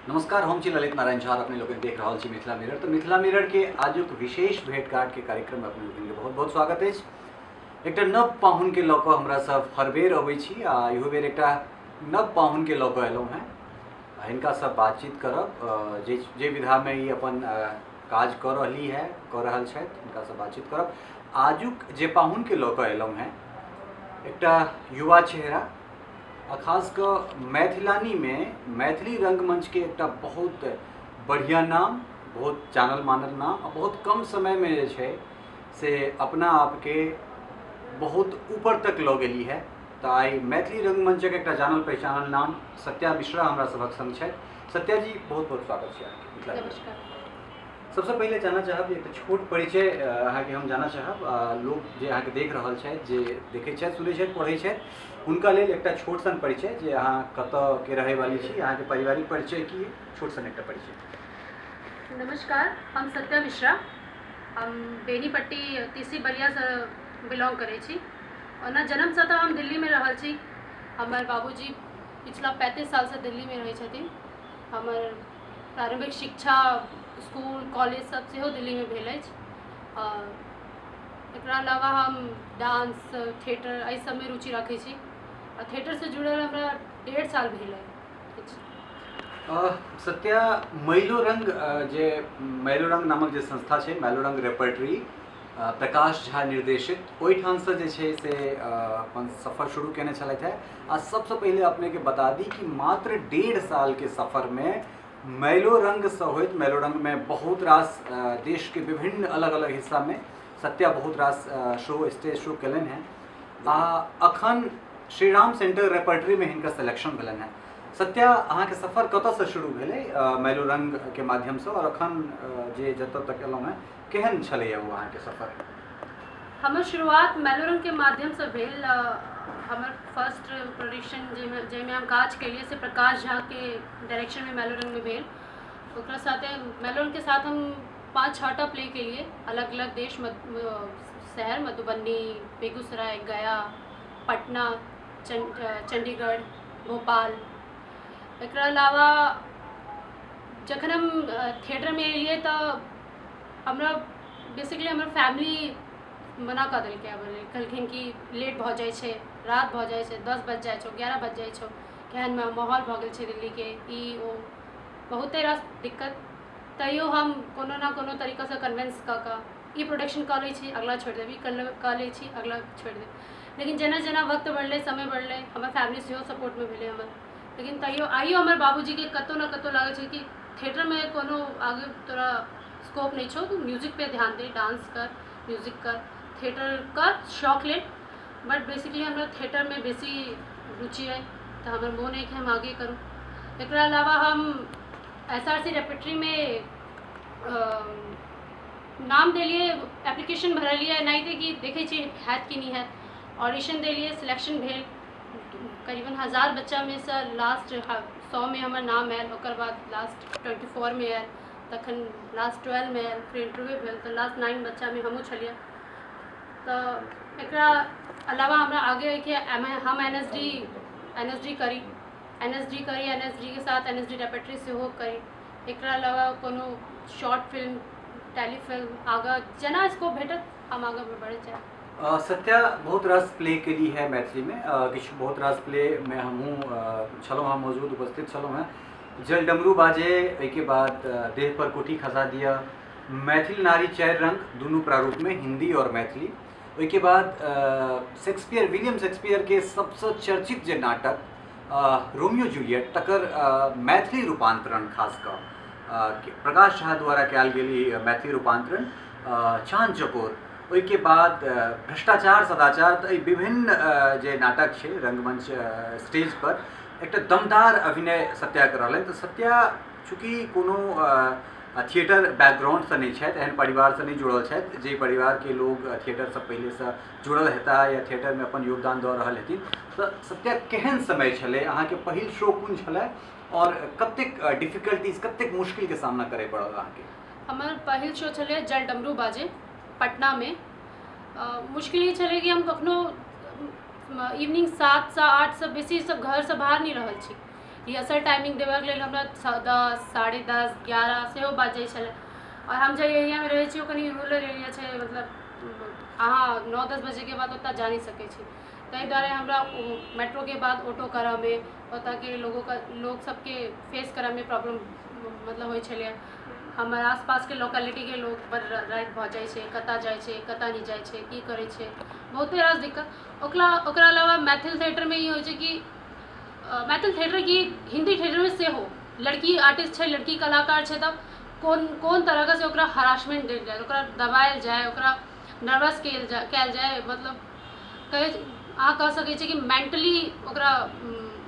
नमस्कार, हम छी ललित नारायण झा, अपने लोकनि देख रहल छी मिथिला मिरर। तऽ मिथिला मिरर के आजुक विशेष भेंटघाट के कार्यक्रम में अपने लोकनि के बहुत बहुत स्वागत अछि। एकटा नव पाहुन के लऽ कऽ हमरा सब हर बेर अबै छी आ इहो बेर एकटा नव पाहुन के लऽ कऽ एलहुँ हेँ। हिनका से बातचीत करब, जे जे विधा में ई अपन काज कऽ रहली है, कऽ रहल छथि, हिनका से बातचीत करब। आजुक जे पाहुन के लऽ कऽ एलहुँ हेँ एकटा युवा चेहरा आ खास कऽ मैथिलानीमे मैथिली रङ्गमञ्चके एकटा बहुत बढ़िआँ नाम, बहुत जानल मानल नाम आ बहुत कम समयमे जे छै से अपना आपके बहुत ऊपर तक लऽ गेली है। तऽ आइ मैथिली रङ्गमञ्चक एकटा जानल पहिचानल नाम सत्या मिश्रा हमरा सभक सङ्ग छथि। सत्या जी, बहुत बहुत स्वागत छै अहाँके मिथिला। नमस्कार। सबसँ पहिले जानऽ चाहब जे एकटा छोट परिचय अहाँके हम जानऽ चाहब। लोक जे अहाँके देख रहल छथि, जे देखै छथि, सुनै छथि, पढ़ै छथि, हुनका लेल एकटा छोट सन परिचय जे अहाँ कतऽ के रहै वाली छी, अहाँके पारिवारिक परिचय की अइ, छोट सन एकटा परिचय। नमस्कार, हम सत्या मिश्रा, हम बेनीपट्टी तीसी बलियासँ बिलोंग करै छी। ओना जन्मसँ तऽ हम दिल्लीमे रहल छी। हमर बाबूजी पिछला 35 सालसँ दिल्लीमे रहै छथिन। हमर प्रारम्भिक शिक्षा इसकुल कॉलेज सब सेहो दिल्लीमे भेल अछि। एकरा अलावा हम डांस, थिएटर एहि सबमे रुचि राखै छी आ थिएटरसँ जुड़ल हमरा 1.5 साल भेल अछि। सत्या, मैलोरंग जे मैलोरंग नामक जे संस्था छै, मैलोरंग रेपर्टरी, प्रकाश झा निर्देशित, ओहिठामसँ जे छै से अपन सफर शुरू केने छलथि हेँ। आ सबसँ पहिले अपनेके बता दी कि मात्र 1.5 सालके सफरमे मैलोरंगसँ होइत मैलोरंगमे बहुत रास देशके विभिन्न अलग अलग हिस्सामे सत्या बहुत रास शो, स्टेज शो केलनि हेँ आ अखन श्रीराम सेंटर रेपर्टरीमे हिनकर सिलेक्शन भेलनि हेँ। सत्या, अहाँके सफर कतऽसँ शुरू भेलै मैलोरंगके माध्यमसँ और अखन जे जतऽ तक एलहुँ हेँ, केहन छलैए ओ अहाँके सफर? हमर शुरुआत मैलोरंगके माध्यमसँ भेल। हमर फर्स्ट प्रोडक्शन जाहिमे जाहिमे हम काज केलियै से प्रकाश झाके डायरेक्शनमे मैलोरंगमे भेल। ओकरा साथे, मैलोरंगके साथ हम 5-6 टा प्ले केलियै अलग अलग देश, शहर, मधुबनी, बेगूसराय, गया, पटना, चण्डीगढ़, भोपाल। एकरा अलावा जखन हम थिएटरमे एलियै तऽ हमरा बेसिकली हमर फैमिली मना कऽ देलकै आबै लेल। कहलखिन कि लेट भऽ जाइ छै, रात भऽ जाइ छै, 10 बजि जाइ छौ, 11 बजि जाइ छौ, केहन माहौल भऽ गेल छै दिल्लीके, ई ओ बहुते रास दिक्कत। तैयो हम कोनो ने कोनो तरीकासँ कन्विन्स कऽ कऽ ई प्रोडक्शन कऽ लै छी, अगला छोड़ि देब, ई कऽ लै छी, अगला छोड़ि देब। लेकिन जेना जेना वक्त बढ़लै, समय बढ़लै, हमर फैमिली सेहो सपोर्टमे भेलै हमर। लेकिन तैयो आइयो हमर बाबूजीके कतहु ने कतहु लागै छै कि थिएटरमे कोनो आगे तोरा स्कोप नहि छौ, तू म्यूजिक पे ध्यान दे, डांस कर, म्यूजिक कर, थिएटर कर शौक लेल। बट बेसिकली हमरा थिएटरमे बेसी रुचि अइ तऽ हमर मोन अइ कि हम आगे करू। एकरा अलावा हम एस आर सी रेपेटरीमे नाम देलियै, एप्लीकेशन भरलियै, एनाहिते कि देखै छियै हैत कि नहि हैत। ऑडिशन देलियै, सिलेक्शन भेल। करीबन 1000 बच्चामे सँ लास्ट 100मे हमर नाम आयल। ओकर बाद लास्ट 24मे आयल, तखन लास्ट 12मे आयल, फेर इंटरव्यू भेल तऽ लास्ट 9 बच्चामे हमहूँ छलियै। तऽ एकरा अलावा हमरा आगे अइ कि हम एन एस डी करी, एन एस डी के साथ एन एस डी रेपेटरी सेहो करी। एकरा अलावा कोनो शॉर्ट फिल्म, टेलीफिल्म, आगाँ जेना स्कोप भेटत हम आगाँ बढ़ैत जायब। सत्या बहुत रास प्ले केली है मैथिलीमे। किछु बहुत रास प्लेमे हमहूँ छलहुँ हेँ मौजूद, उपस्थित छलहुँ हेँ। जल डमरू बाजे, एहिके बाद देह पर कोठी खसा दिया, मैथिल नारी चारि रंग दुनू प्रारूपमे, हिंदी और मैथिली, ओहिके बाद शेक्सपियर, विलियम शेक्सपियरके सबसँ चर्चित जे नाटक रोमियो जूलियट, तकर मैथिली रूपान्तरण, खास कऽ प्रकाश झा द्वारा कयल गेल ई मैथिली रूपान्तरण चाँद चकोर, ओहिके बाद भ्रष्टाचार सदाचार। तऽ एहि विभिन्न जे नाटक छै, रङ्गमञ्च स्टेज पर एकटा दमदार अभिनय सत्याके रहलनि। तऽ सत्या चूँकि कोनो थिएटर बैकग्राउंडसँ नहि छथि, एहन परिवारसँ नहि जुड़ल छथि जाहि परिवारके लोक थिएटरसँ पहिलेसँ जुड़ल हेताह या थिएटरमे अपन योगदान दऽ रहल हेथिन, तऽ सत्या केहन समय छलै? अहाँके पहिल शो कोन छलै आओर कतेक डिफिकल्टीज, कतेक मुश्किलके सामना करय पड़ल अहाँके? हमर पहिल शो छलै जल डमरू बाजे, पटनामे। मुश्किल ई छलै कि हम कखनो इवनिंग 7सँ 8सँ बेसी सब घरसँ बाहर नहि रहल छी। रिहर्सल टाइमिंग देबऽके लेल हमरा 10, 10:30, 11 सेहो बाजि जाइ छलै। आओर हम जाहि एरियामे रहै छी ओ कनि रूरल एरिया छै, मतलब अहाँ 9-10 बजेके बाद ओतऽ जा नहि सकै छी। ताहि दुआरे हमरा मेट्रोके बाद ऑटो करऽमे, ओतऽके लोगोके लोक सबके फेस करऽमे प्रॉब्लम मतलब होइ छलै। हमर आसपासके लोकेलिटीके लोक बड़ राति भऽ जाइ छै, कतऽ जाइ छै, कतऽ नहि जाइ छै, की करै छै, बहुते रास दिक्कत। ओकरा ओकरा अलावा मैथिल थिएटरमे ई होइ छै कि मैथिल थिएटर की हिन्दी थिएटरमे सेहो लड़की आर्टिस्ट छै, लड़की कलाकार छै, तऽ कोन कोन तरहके से ओकरा हरासमेंट देल जाय, ओकरा दबायल जाय, ओकरा नर्वस कयल जाय कयल जाय, मतलब कहै अहाँ कहि सकै छी कि मेंटली ओकरा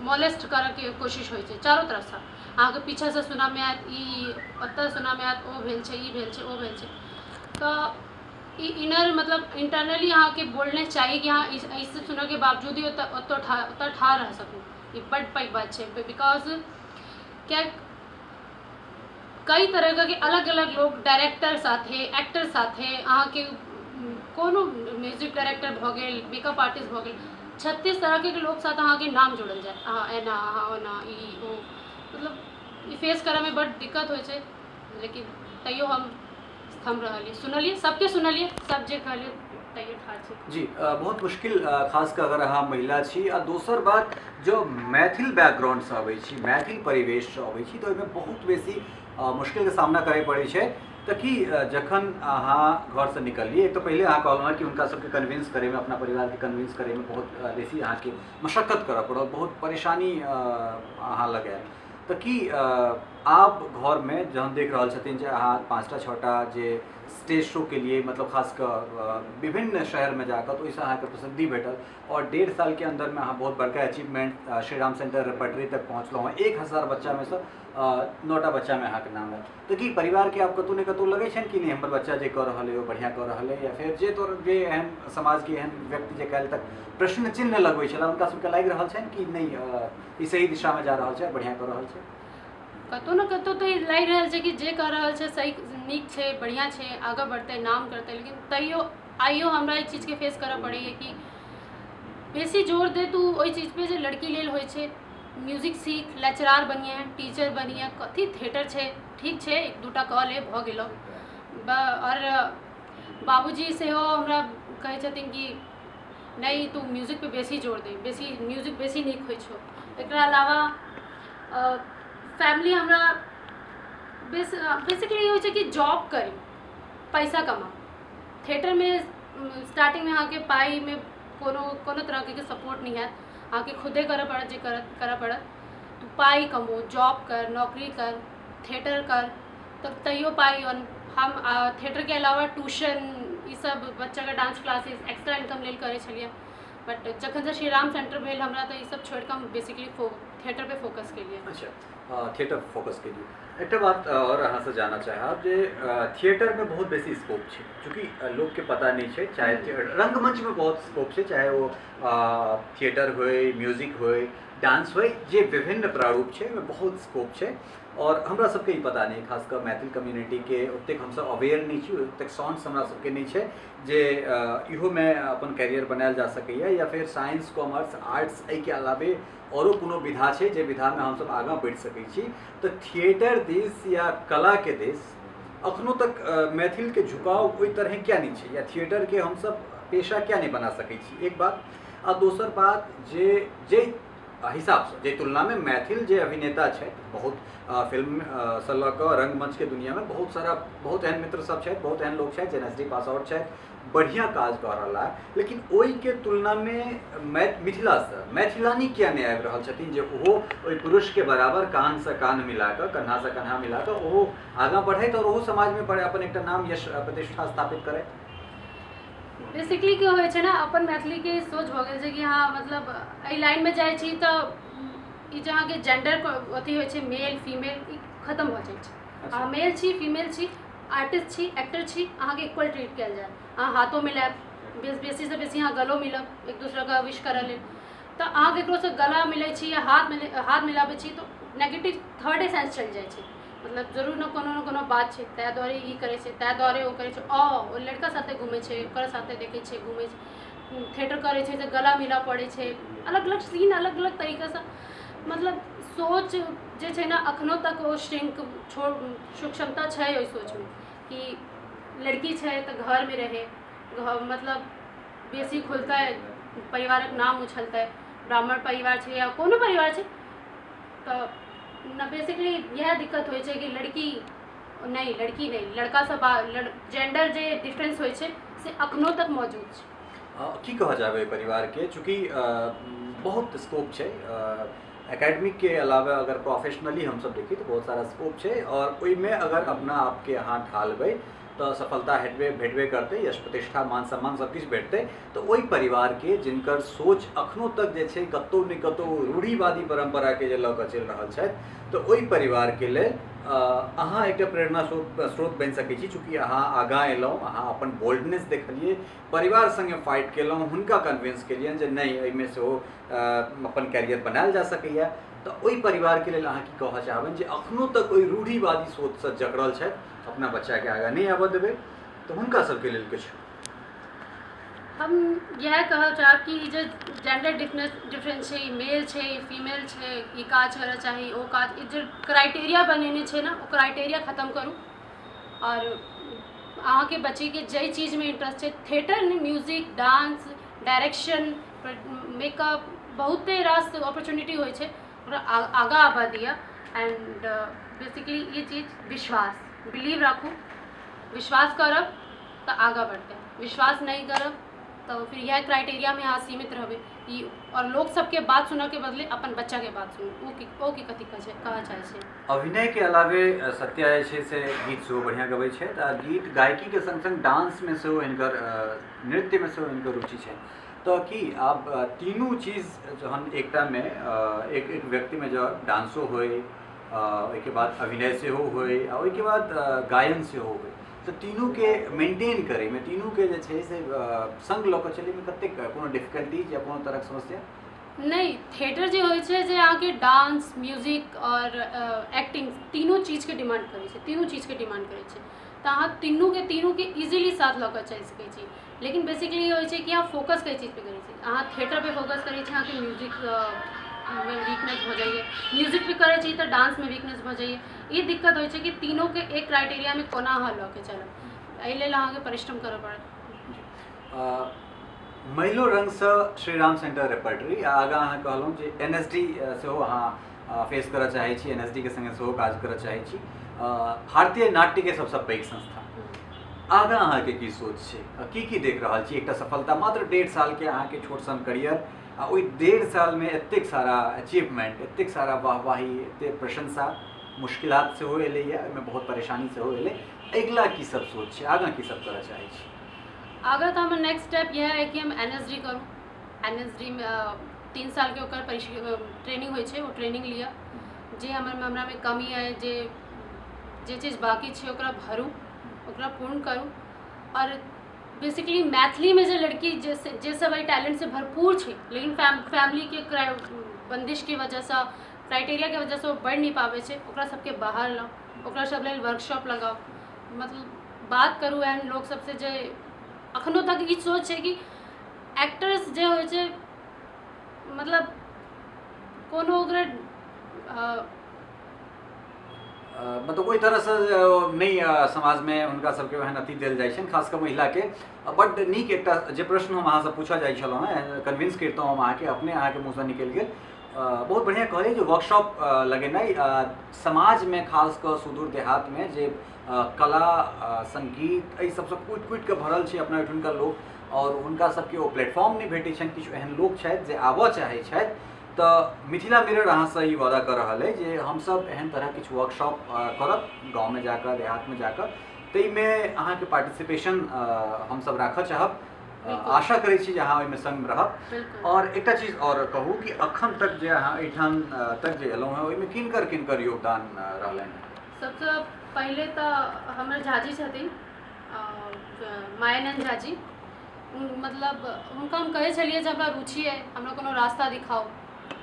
मोलेस्ट करऽके कोशिश होइ छै चारू तरफसँ। अहाँके पीछासँ सुनऽमे आयत ई, ओतऽ सुनऽमे आयत ओ भेल छै, ई भेल छै, ओ भेल छै। तऽ ई इनर मतलब इंटरनली अहाँके बोल्डनेस चाही कि अहाँ ई सब सुनऽके बावजूद भी ओतऽ ओतऽ ओतऽ ठाढ़ रहि सकू। ई बड्ड पैघ बात छै, because किएक कई तरहके अलग अलग लोक डायरेक्टर साथे, एक्टर साथे, अहाँके कोनो म्यूजिक डायरेक्टर भऽ गेल, मेकअप आर्टिस्ट भऽ गेल, 36 तरहके लोक साथ अहाँके नाम जोड़ल जायत, अहाँ एना, अहाँ ओना, ई ओ, मतलब ई फेस करऽमे बड्ड दिक्कत होइ छै। लेकिन तैयो हम स्तम्भ रहलियै, सुनलियै, सबके सुनलियै, सब जे कहलियै तैयो ठाढ़ छी। जी, बहुत मुश्किल, खास कऽ अगर अहाँ महिला छी, आ दोसर बात जो मैथिल बैकग्राउंडसँ अबै छी, मैथिल परिवेशसँ अबै छी, तऽ ओहिमे बहुत बेसी मुश्किलके सामना करय पड़ै छै। तऽ की जखन अहाँ घरसँ निकललियै, एक तऽ पहिले अहाँ कहलहुँ हँ कि हुनका सबके कन्विंस करैमे, अपना परिवारके कन्विंस करैमे बहुत बेसी अहाँके मशक्कत करऽ पड़ल, बहुत परेशानी अहाँ लग आयल। तऽ की आब घरमे जहन देख रहल छथिन जे अहाँ 5टा 6टा जे स्टेज शो केलियै, मतलब खास कऽ विभिन्न शहरमे जाकऽ, तऽ ओहिसँ अहाँके प्रसिद्धि भेटल आओर 1.5 सालके अन्दरमे अहाँ बहुत बड़का अचीवमेंट श्रीराम सेंटर रेपर्टरी तक पहुँचलहुँ हँ, 1000 बच्चामे सँ 9टा बच्चामे अहाँके नाम आयल। तऽ की परिवारके आब कतहु ने कतहु लगै छनि कि नहि हमर बच्चा जे कऽ रहल अइ ओ बढ़िआँ कऽ रहल अइ, या फेर जे तोर जे एहन समाजके एहन व्यक्ति जे काल्हि तक प्रश्न चिन्ह लगबै छलै, हुनका सबके लागि रहल छनि कि नहि ई सही दिशामे जा रहल छै, बढ़िआँ कऽ रहल छै? कतहु ने कतहु तऽ ई लागि रहल छै कि जे कऽ रहल छै सही नीक छै, बढ़िआँ छै, आगाँ बढ़तै, नाम करतै। लेकिन तैयो आइयो हमरा ई चीजके फेस करऽ पड़ैए कि बेसी जोर दे तू ओहि चीजपर जे लड़की लेल होइ छै, म्यूजिक सीख, लेक्चरार बनिहे, टीचर बनिहे, कथी थिएटर छै, ठीक छै, एक दूटा कऽ ले, भऽ गेलौ। आओर बाबूजी सेहो हमरा कहै छथिन कि नहि तू म्यूजिकपर बेसी जोर दे, बेसी म्यूजिक बेसी नीक होइ छौ। एकरा अलावा फैमिली हमरा बेसिकली ई होइ छै कि जॉब करी, पैसा कमा। थिएटरमे स्टार्टिंगमे अहाँके पाइमे कोनो कोनो तरहके सपोर्ट नहि हैत, अहाँके खुदे करऽ पड़त जे करऽ पड़त। तू पाइ कमो, जॉब कर, नौकरी कर, थिएटर कर, तब तैयो पाइ। हम थिएटरके अलावा ट्यूशन ई सब बच्चाके डांस क्लासेस एक्स्ट्रा इनकम लेल करै छलियै। बट जखनसँ श्रीराम सेंटर भेल हमरा, तऽ ई सब छोड़िकऽ हम बेसिकली थिएटर पे फोकस केलियै। अच्छा, थिएटर फोकस केलियै। एकटा बात आओर अहाँसँ जानऽ चाहब जे थिएटरमे बहुत बेसी स्कोप छै, चूँकि लोकके पता नहि छै, चाहे रङ्गमञ्चमे बहुत स्कोप छै, चाहे ओ थिएटर होइ, म्यूजिक होइ, डांस होइ, जे विभिन्न प्रारूप छै ओहिमे बहुत स्कोप छै। आओर हमरा सबके ई पता नहि, खास कऽ मैथिल कम्युनिटीके ओतेक हमसब अवेयर नहि छी, ओतेक साउंड्स हमरा सबके नहि छै जे इहोमे अपन कैरियर बनायल जा सकैए, या फेर साइंस, कॉमर्स, आर्ट्स एहिके अलावे आओरो कोनो विधा छै जे विधामे हमसब आगाँ बढ़ि सकै छी। तऽ थिएटर दिस या कलाके दिस अखनो तक मैथिलके झुकाव ओहि तरहे किया नहि छै, या थिएटरके हमसब पेशा किया नहि बना सकै छी, एक बात। आ दोसर बात जे जाहि हिसाबसँ, जाहि तुलनामे मैथिल जे अभिनेता छथि, बहुत फिल्मसँ लऽ कऽ रङ्गमञ्चके दुनिआँमे बहुत सारा बहुत एहन मित्र सब छथि, बहुत एहन लोक छथि जे N S D pass out छथि, बढ़िआँ काज कऽ रहला, लेकिन ओहिके तुलनामे मिथिलासँ मैथिलानी किया नहि आबि रहल छथिन जे ओहो ओहि पुरुषके बराबर कान्हसँ कान्ह मिलाकऽ, कन्हासँ कन्हा मिलाकऽ ओहो आगाँ बढ़थि आओर ओहो समाजमे अपन एकटा नाम, यश, प्रतिष्ठा स्थापित करथि? बेसिकली की होइ छै ने, अपन मैथिलीके सोच भऽ गेल छै कि हँ मतलब एहि लाइनमे जाइ छी तऽ ई जे अहाँके जेंडर अथी होइ छै, मेल फीमेल, ई खतम भऽ जाइ छै। अहाँ मेल छी, फीमेल छी, आर्टिस्ट छी, एक्टर छी, अहाँके इक्वल ट्रीट कयल जायत। अहाँ हाथो मिलायब, बेसीसँ बेसी अहाँ गलो मिलब एक दोसराके विश करऽ लेल। तऽ अहाँ ककरोसँ गला मिलै छी या हाथ मिलाबै छी तऽ नेगेटिव थर्डे सेंस चलि जाइ छै, मतलब जरूर ने कोनो ने कोनो बात छै, ताहि दुआरे ई करै छै, ताहि दुआरे ओ करै छै, ओ लड़का साथे घूमै छै, ओकरा साथे देखै छै घूमै छै, थिएटर करै छै तऽ गला मिलऽ पड़ै छै। अलग अलग सीन, अलग अलग तरीकासँ मतलब सोच जे छै ने अखनो तक ओ श्रिंक छोड़ सूक्ष्मता छै ओहि सोचमे कि लड़की छै तऽ घरमे रहै, मतलब बेसी खुलतै परिवारक नाम उछलतै, ब्राह्मण परिवार छै या कोनो परिवार छै तऽ बेसिकली इएह दिक्कत होइ छै कि लड़की नहि, लड़की नहि, लड़का सब जेंडर जे डिफरेंस होइ छै से अखनो तक मौजूद छै। की कहऽ चाहबै परिवारके, चूँकि बहुत स्कोप छै एकेडमिकके अलावा, अगर प्रोफेशनली हमसब देखी तऽ बहुत सारा स्कोप छै आओर ओहिमे अगर अपना आपके अहाँ ढालबै तऽ सफलता हेटबे भेटबे करतै, यश प्रतिष्ठा मान सम्मान सब किछु भेटतै। तऽ ओहि परिवारके जिनकर सोच अखनो तक जे छै कतहु ने कतहु रूढ़िवादी परम्पराके जे लऽ कऽ चलि रहल छथि, तऽ ओहि परिवारके लेल अहाँ एकटा प्रेरणा स्रोत बनि सकै छी। चूँकि अहाँ आगाँ एलहुँ, अहाँ अपन बोल्डनेस देखलियै, परिवार सङ्गे फाइट केलहुँ, हुनका कन्विन्स केलियनि जे नहि एहिमे सेहो अपन कैरियर बनायल जा सकैए। तऽ ओहि परिवारके लेल अहाँ की कहऽ चाहबनि जे अखनो तक ओहि रूढ़िवादी सोचसँ जकड़ल छथि, अपना बच्चाके आगाँ नहि आबऽ देबै, तऽ हुनका सबके लेल किछु? हम इएह कहऽ चाहब कि ई जे जेंडर डिफरेंस छै, ई मेल छै, ई फीमेल छै, ई काज करऽ चाही, ओ काज, ई जे क्राइटेरिया बनेने छै ने, ओ क्राइटेरिया खतम करू। आओर अहाँके बच्चीके जाहि चीजमे इंट्रेस्ट छै, थिएटर नहि, म्यूजिक, डांस, डायरेक्शन, मेकअप, बहुते रास अपॉर्चुनिटी होइ छै, ओकरा आगाँ आबऽ दिअ। एंड बेसिकली ई चीज विश्वास, बिलीव राखू, विश्वास करब तऽ आगाँ बढ़तै, विश्वास नहि करब तऽ फिर इएह क्राइटेरियामे अहाँ सीमित रहबै। ई आओर लोक सबके बात सुनऽके बदले अपन बच्चाके बात सुनू, ओ की कथी कहऽ चाहै छै। अभिनयके अलावे सत्या जे छै से गीत सेहो बढ़िआँ गबै छथि आ गीत गायकीके सङ्ग सङ्ग डांसमे सेहो हिनकर, नृत्यमे सेहो हिनकर रुचि छनि। तऽ की आब तीनू चीज जहन एकटामे एक एक व्यक्तिमे जँ डांसो होइ, ओहिके बाद अभिनय सेहो होइ आ ओहिके बाद गायन सेहो होइ, तऽ तीनूके मेंटेन करैमे, तीनूके जे छै से सङ्ग लऽ कऽ चलैमे कतेक कोनो डिफिकल्टीज या कोनो तरहक समस्या? नहि, थिएटर जे होइ छै जे अहाँके डांस, म्यूजिक आओर एक्टिंग तीनू चीजके डिमांड करै छै, तीनू चीजके डिमांड करै छै, तऽ अहाँ तीनूके इजीली साथ लऽ कऽ चलि सकै छी। लेकिन बेसिकली ई होइ छै कि अहाँ फोकस कइ चीजपर करै छी। अहाँ थिएटरपर फोकस करै छी, अहाँके म्यूजिक मे वीकनेस भऽ जाइए, म्यूजिक पे करै छी तऽ डांसमे वीकनेस भऽ जाइए। ई दिक्कत होइ छै कि तीनूके एक क्राइटेरियामे कोना अहाँ लऽ के चलब, एहि लेल अहाँके परिश्रम करऽ पड़त। मैलो रङ्गसँ श्रीराम सेंटर रेपर्टरी आ आगाँ अहाँ कहलहुँ जे एन एस डी सेहो अहाँ फेस करऽ चाहै छी, एन एस डी के सङ्गे सेहो काज करऽ चाहै छी, भारतीय नाट्यके सबसँ पैघ संस्था, आगाँ अहाँके की सोच छै, की की देख रहल छी? एकटा सफलता मात्र 1.5 सालके अहाँके छोट सन करियर आ ओहि 1.5 सालमे एतेक सारा अचीवमेंट, एतेक सारा वाहवाही, एतेक प्रशंसा, मुश्किलात सेहो एलैए, ओहिमे बहुत परेशानी सेहो एलै, अगिला की सब सोच छै, आगाँ की सब करऽ चाहै छी? आगाँ तऽ हमर नेक्स्ट स्टेप इएह अइ कि हम एन एस डी करू। एन एस डी मे 3 सालके ओकर ट्रेनिंग होइ छै, ओ ट्रेनिंग लिअ, जे हमरामे कमी अइ, जे जे चीज बाँकी छै ओकरा भरू, ओकरा पूर्ण करू। आओर बेसिकली मैथिलीमे जे लड़की जे सब एहि टैलेंटसँ भरपूर छै, लेकिन फैमिलीके बन्दिशके वजहसँ, क्राइटेरियाके वजहसँ ओ बढ़ि नहि पाबै छै, ओकरा सबके बाहर लाउ, ओकरा सब लेल वर्कशॉप लगाउ, मतलब बात करू एहन लोक सबसँ जे अखनो तक ई सोच छै कि एक्टर्स जे होइ छै, मतलब कोनो ओकरा मतलब ओहि तरहसँ नहि समाजमे हुनका सबके ओहन अथी देल जाइ छनि, खास कऽ महिलाके। बड्ड नीक एकटा जे प्रश्न हम अहाँसँ पूछऽ जाइ छलहुँ हेँ, कन्विंस करितहुँ हम अहाँके, अपने अहाँके मुँहसँ निकलि गेल। बहुत बढ़िआँ कहलियै जे वर्कशॉप लगेनाइ समाजमे, खास कऽ सुदूर देहातमे जे कला, सङ्गीत एहि सबसँ कुटि कुटि कऽ भरल छै अपना ओहिठुनका लोक, आओर हुनका सबके ओ प्लेटफॉर्म नहि भेटै छनि। किछु एहन लोक छथि जे आबऽ चाहै छथि, तऽ मिथिला मिरर अहाँसँ ई वादा कऽ रहल अइ जे हमसब एहन तरहक किछु वर्कशॉप करब गाँवमे जाकऽ, देहातमे जाकऽ, ताहिमे अहाँके पार्टिसिपेशन हमसब राखऽ चाहब। आशा करै छी जे अहाँ ओहिमे सङ्ग रहब। आओर एकटा चीज आओर कहू कि अखन तक जे अहाँ एहिठाम तक जे एलहुँ हेँ, ओहिमे किनकर किनकर योगदान रहलनि हेँ? सबसँ पहिले तऽ हमर झाजी छथिन, मायानन्द झाजी। मतलब हुनका हम कहै छलियै जे हमरा रुचि अइ, हमरा कोनो रास्ता दिखाउ,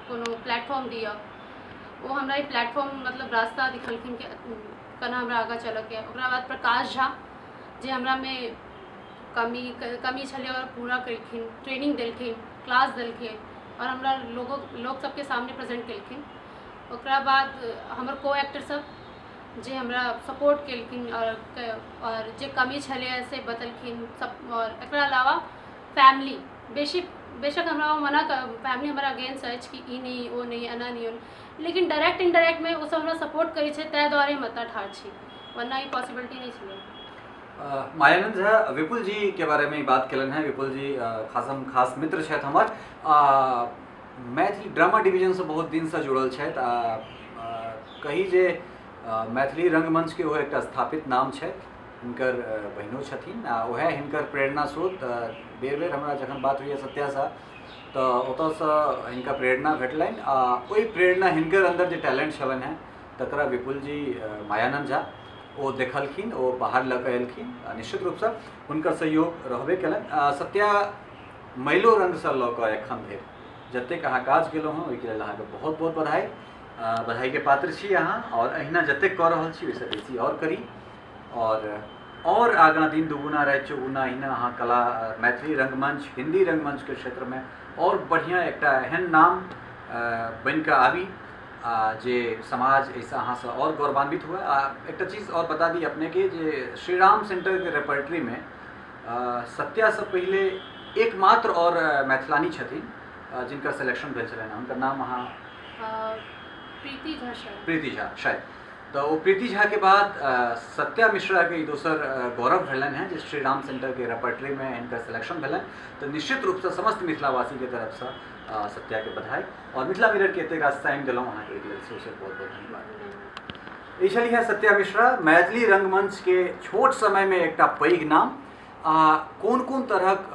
कोनो प्लेटफॉर्म दिअ। ओ हमरा ई प्लेटफॉर्म मतलब रास्ता दिखेलखिन कि केना हमरा आगाँ चलऽके अइ। ओकरा बाद प्रकाश झा, जे हमरामे कमी छलै ओकरा पूरा केलखिन, ट्रेनिंग देलखिन, क्लास देलखिन आओर हमरा लोक सबके सामने प्रेजेंट केलखिन। ओकरा बाद हमर को एक्टर सब जे हमरा सपोर्ट केलखिन आओर जे कमी छलैए से बतेलखिन सब। आओर एकरा अलावा फैमिली बेसी बेशक हमरा ओ मना फैमिली हमर अगेंस्ट अछि कि ई नहि ओ नहि एना नहि ओ नहि, लेकिन डायरेक्ट इनडायरेक्टमे ओसब हमरा सपोर्ट करै छै, ताहि दुआरे हम एतऽ ठाढ़ छी, वरना ई पॉसिबिलिटी नहि छलै। मायानंद झा विपुल जी के बारे में बात केलनि हैं। विपुल जी खासम खास मित्र छथि हमर, मैथिली ड्रामा डिवीजनसँ बहुत दिनसँ जुड़ल छथि आ कही जे मैथिली रंगमंचके ओ एकटा स्थापित नाम छथि। हिनकर बहिनो छथिन आ उएह हिनकर प्रेरणा स्रोत। बेर बेर हमरा जखन बात होइए सत्यासँ तऽ ओतऽसँ हिनका प्रेरणा भेटलनि आ ओहि प्रेरणा हिनकर अन्दर जे टैलेंट छलनि हेँ तकरा विपुल जी मायानंद झा ओ देखलखिन, ओ बाहर लऽ कऽ एलखिन। निश्चित रूपसँ हुनकर सहयोग रहबे कयलनि। सत्या मैलो रङ्गसँ लऽ कऽ एखन धरि जतेक अहाँ काज केलहुँ हँ ओहिके लेल अहाँके बहुत बहुत बधाई, बधाईके पात्र छी अहाँ आओर अहिना जतेक कऽ रहल छी ओहिसँ बेसी आओर करी आओर आगाँ दिन दुगुना राति चौगुना अहिना अहाँ कला मैथिली रङ्गमञ्च हिन्दी रङ्गमञ्चके क्षेत्रमे आओर बढ़िआँ एकटा एहन नाम बनिकऽ आबी आ जे समाज एहिसँ अहाँसँ आओर गौरवान्वित हुए। आ एकटा चीज आओर बता दी अपनेके जे श्रीराम सेंटरके रेपर्टरीमे सत्यासँ पहिले एकमात्र आओर मैथिलानी छथिन जिनकर सिलेक्शन भेल छलनि, हुनकर नाम अहाँ प्रीति झा शायद, प्रीति झा शायद। तऽ ओ प्रीति झाके बाद सत्या मिश्राके ई दोसर गौरव भेलनि हेँ जे श्रीराम सेंटरके रेपर्टरीमे हिनकर सिलेक्शन भेलनि। तऽ निश्चित रूपसँ समस्त मिथिलावासीके तरफसँ सत्याके बधाई और मिथिला मिरर के एतेक रास टाइम देलहुँ अहाँके, ओहिके लेल सेहो बहुत बहुत धन्यवाद। ई छली है सत्या मिश्रा, मैथिली रंगमंच के छोट समय में एकटा पैघ नाम। आ कोन कोन तरहक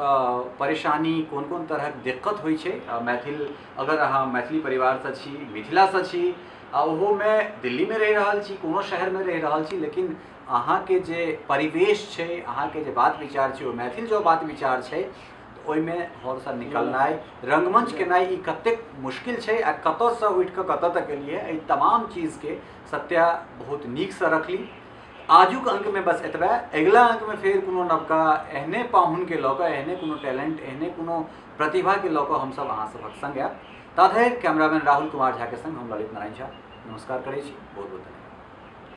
परेशानी, कोन कोन तरहक दिक्कत होइ छै मैथिल, अगर अहाँ मैथिली परिवारसँ छी, मिथिलासँ छी आ ओहोमे दिल्लीमे रहि रहल छी, कोनो शहरमे रहि रहल छी, लेकिन अहाँके जे परिवेश छै, अहाँके जे बात विचार छै, ओ मैथिल जो बात विचार छै, ओहिमे घरसँ निकलनाइ, रंगमंच केनाइ ई कतेक मुश्किल छै आ कतऽसँ उठि कऽ कतऽ तक एलियै, एहि तमाम चीजके सत्या बहुत नीकसँ रखली। आजुक अंकमे बस एतबे। अगिला अंकमे फेर कोनो नवका एहने पाहुनके लऽ कऽ, एहने कोनो टैलेंट, एहने कोनो प्रतिभाके लऽ कऽ हमसभ अहाँ सभक संग आयब। ता धरि कैमरामैन राहुल कुमार झाके संग हम ललित नारायण झा नमस्कार करै छी। बहुत बहुत धन्यवाद।